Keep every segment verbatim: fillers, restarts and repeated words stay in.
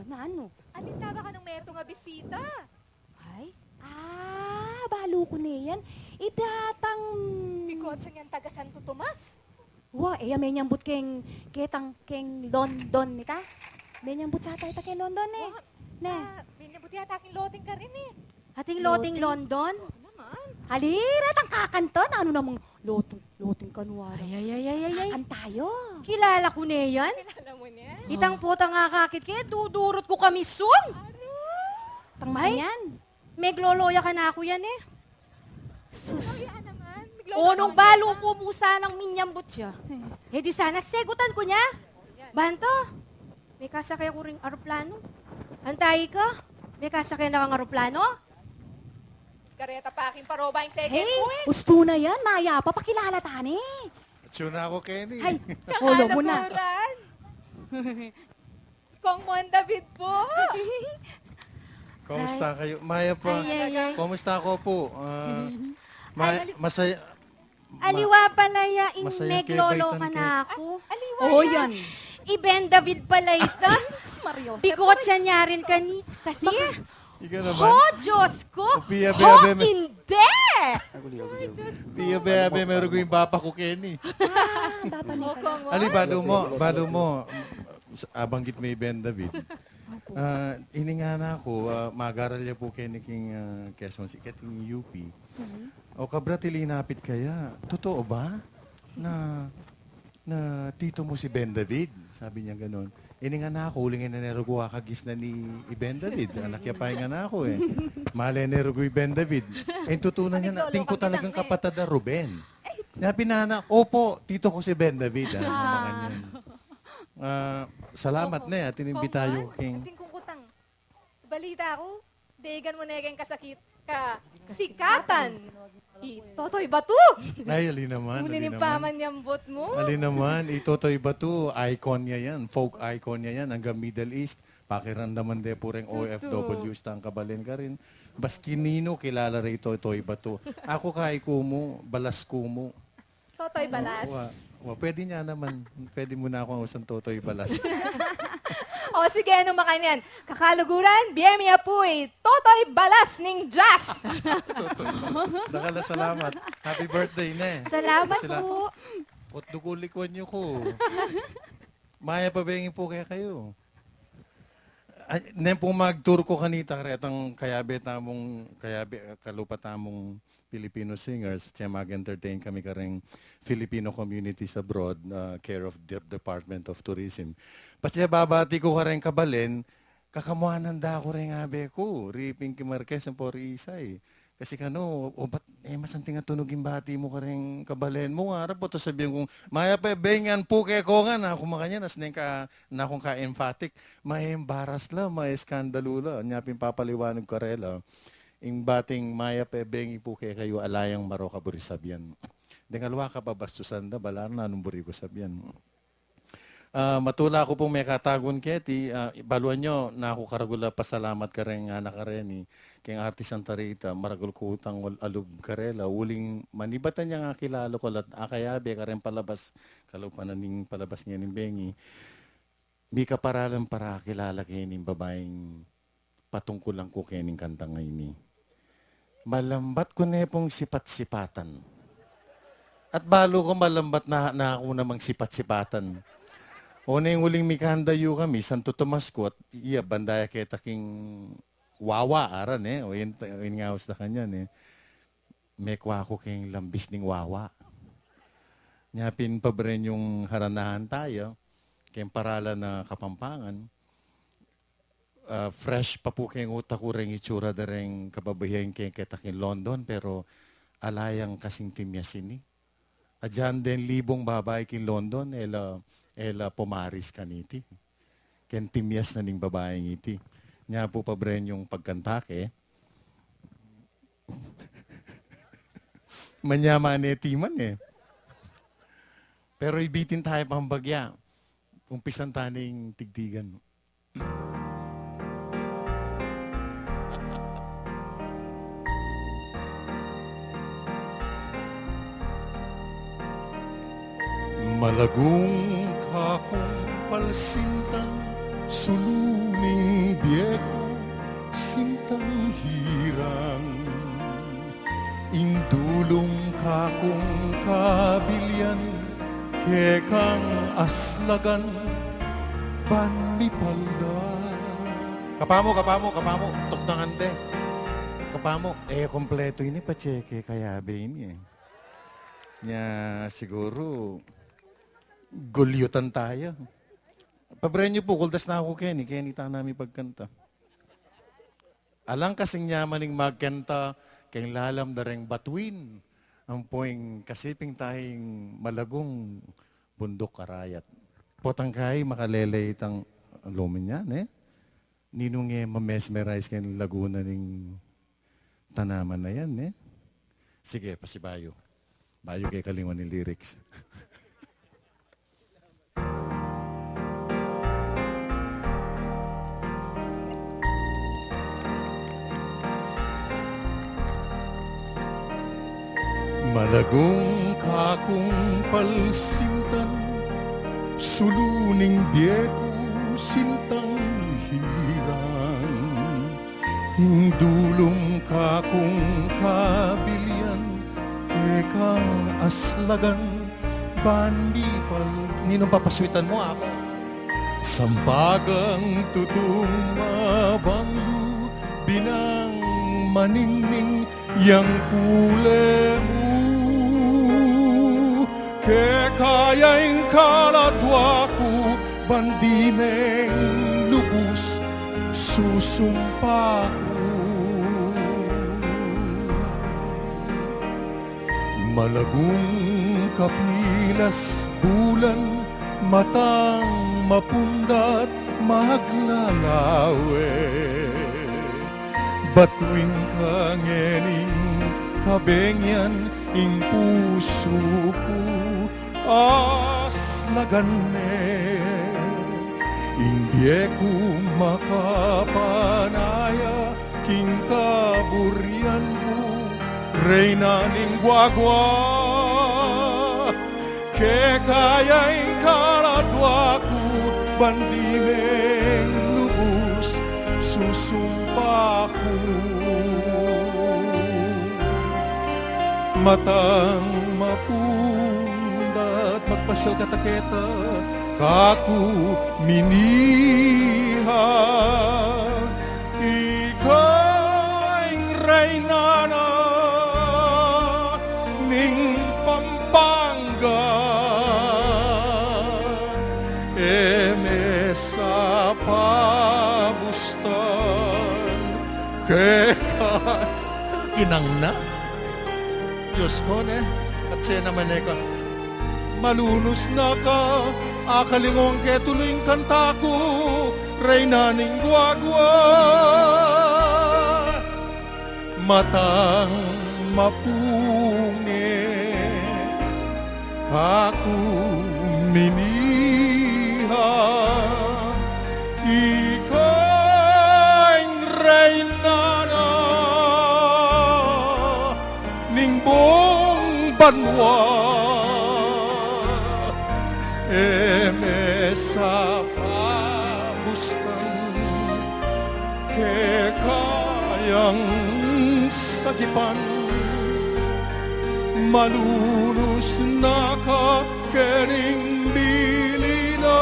Nanu? Atin ta ba kanung metung a bisita? Ay? Ah, balu ku ne yan. Ita tang... Bikotsan yang taga Santo Tomas. Wa, e ya menyambut keng, ketang keng London ita. Menyambut yata ita keng London e. Wa, ne. Ah, menyambut yata keng loting karin e. Ating loting London? Naman. Halira, tang kakantan. Nanu namang loting, loting kanwara? Ay, ay, ay, ay, ay, ay. Kakanta yu. Kilala ku ne yan. Kilala mu ne? Itang potang akakit ke, dudurut ku kamisun. Tang makanyan. Megloloya kanaku yan e. Sus. Loya naman. Megloloya. O, nung balu ku mu sanang minyambut ya. E di sana, segutan ku ne. Banto, mekasake ku ring aroplano. Antai ka? Mekasake na kang aroplano? Kareta pa king paroba ing second ko e. Ustu na yan, mayap pa, pakilala ta ne. Atsu na ku keni. Ay, olo mu na. Kong Mon David pu. Kumusta kayu? Mayap pa. Ay, ay, ay. Kumusta ko pu? Ah, ma-, masaya. Aliwa pala ya ing meglolo kanaku. Aliwa ya. O, yan. I Ben David pala ita. Mario. Bikotsan ya rin keni, kasi. Ika naman. Ho, Diyos ku. Ho, indi. Piyabe-abe, meru ku ing bapa ku keni. Ah, bapa ni pala. Ali, balu mu, balu mu. Abanggit me i Ben David. Ah, ini ngana ku, ah, magaral ya pu keni king, ah, Quezon City, keti king U P. O, kabrat, ilinapit kaya. Totoo ba na, na tito mu si Ben David? Sabi niyang ganun. Ini ngana ku, uling e ne rugu akagis na ni i Ben David. Anak ya pa ing ngana ku e. Male ne rugu i Ben David. Ing tutu na niya, atin ku talagang kapatad a Ruben. Niya pinana, "Opo, tito ku si Ben David." Ah, makanyan. Ah, salamat ne, atin imbita yu king... Atin kung kutang. Balita ku, daigan mu ne keng kasakit, kasikatan i Totoy Batu. Ay, ali naman, ali naman. Uli ning pamanyambut mu. Ali naman, i Totoy Batu, icon ya yan, folk icon ya yan, anggang Middle East, pakiramdaman de pu reng O F Ws tang kabalen karin. Bas kaninu, kilala re i Totoy Batu. Aku kaiku mu, balas ku mu. Totoy Balas. Wa, wa, pwede niya naman. Pwede mu na akung ausan Totoy Balas. O, sige, nung makanyan. Kakaluguran, bie mi ya pu i Totoy Balas ning jazz. Totoy. Dakal a salamat. Happy birthday ne. Salamat pu. Ot dugul i kuwan yu ku. Mayap a bengi pu kekayu. Ay, neng pung mag-tour ku kanita, karetang kayabe tamung, kayabe, kalupa tamung Filipino singers, atin mag-entertain kami kareng Filipino communities abroad, ah, care of the Department of Tourism. Patse babati ku kareng kabalen, kakamuanan da ku reng abe ku, Riping ki Marquez, ampo ri Isay. Kasi kanu, o, bat, e, masanting a tunug ing bati mu kareng kabalen mu, ngarap, oto sabian kung, "Mayap e bengi pu kekongan," aku makanyan, as neng ka, nakung ka-emphatic, "Maembaras la, maeskandalu la," nya pin papaliwanag ku karela. Ing bating "Mayap e bengi pu kekayu," ala yang marok a buri sabian. Deng aliwa kababastusan da, balaran nanung buri ku sabian. Ah, matula ku pung mekatagun keti, ah, baluan yu, naku karagul a pasalamat kareng anak a reni, keng Artis Santa Rita, maragul ku utang a lub karela, uling manibatan yang akilala ku la at akayabe kareng palabas, kalupa na ning palabas ngening bengi. Mika paralan para akilala kening babaing patungkulan ku kening kantang a ini. Malambat ku ne pung sipat-sipatan. At balu ku malambat na, na aku namang sipat-sipatan. O, neng uling mikanda yu kami, Santo Tomas ku, at iya, banda ya keta king Wawa, aran e, o, ing, ing ngaus da kanyan e. Mekua ku keng lambis ning Wawa. Nya pin pabren yung haranahan tayu, keng paralan a Kapampangan. Ah, fresh pa pu keng utak ku reng itsura da reng kababahian keng keta king London, pero ala yang kasing timyas ini. Adyan deng libung babai king London, e la, e la pumaris kaniti. Keng timyas na ning babaing iti. Nya pu pabren yung pagkanta ke. Manyaman e timan e. Pero ibitin tayu pang bagya. Umpisan ta ning tigtigan. Malagung kakung palsintan, sulu ning Kakung kabilian, kekang aslagan, ban mipalda. Kapamu, kapamu, kapamu, tuknangan de. Kapamu, e, kumpletu ini, patse ke kayabe ini, e. Nya, siguru, gulyutan taya. Pabren yu pu, kuldas na ku keni, keni tana mipagkanta. Alang kasing nyaman ning magkanta, keng lalam da reng batuin, ampo ing kasiping taya ing malagung bunduk arayat. Potang kai makalele itang lumen yan, e. Ninung e mamesmerize keng laguna ning tanaman na yan, e. Sige, pasibayu. Bayu ke kalinguan ing lyrics. Malagung kakung palsintan, sulu ning bie ku sintang hirang. Ing dulung kakung kabilian, kekang aslagan, ban mipal-, ninung papaswitan mu aku? Sampagang tutung mabanglu, binang maningning yang kule mu. Keka ya ing kaladwa ku, ban di meng lubus susumpa ku. Malagung kapilas bulan, matang mapundat maglalawe. Batuin ka ngening kabeng yan, ing pusu ku aslagan ne. Ing bie ku makapanaya king kaburian mu, Reyna ning guagua. Keka ya ing kaladwa ku, ban di meng lubus susumpa ku. Matang mapundat, magpasyal kata keta, kaku miniha. Ika ing reyna na ning Pampanga, e me sa pabustan. Keka, kinang na. Diyos ko, ne, at siya naman, e ka. Malunus na ka, akalingon ke tuloy ing kanta ku, reyna ning guagua. Matang mapunge, kaku miniha, ika ing reyna na ning buung banua, e me sa pabustan. Keka yang sagipan, malunus na ka keni ning bili na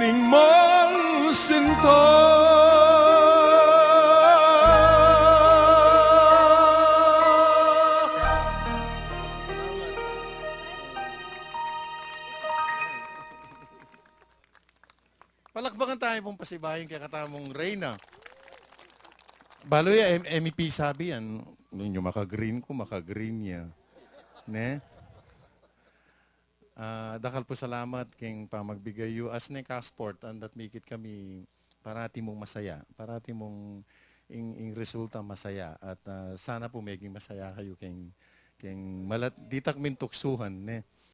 ning malsinta. Palakpakan tamu pung pasibayu ing kekatamung reyna. Balu ya, M-, M E P sabi yan, nung yu maka-green ku, maka-green ya. Ne? Ah, dakal pu salamat keng pamagbigay yu. As ne ka sport, and that make it kami parati mung masaya. Parati mung ing, ing resulta masaya. At, ah, sana pu meging masaya kayu keng, keng malat-, ditak ming tuksuhan, ne?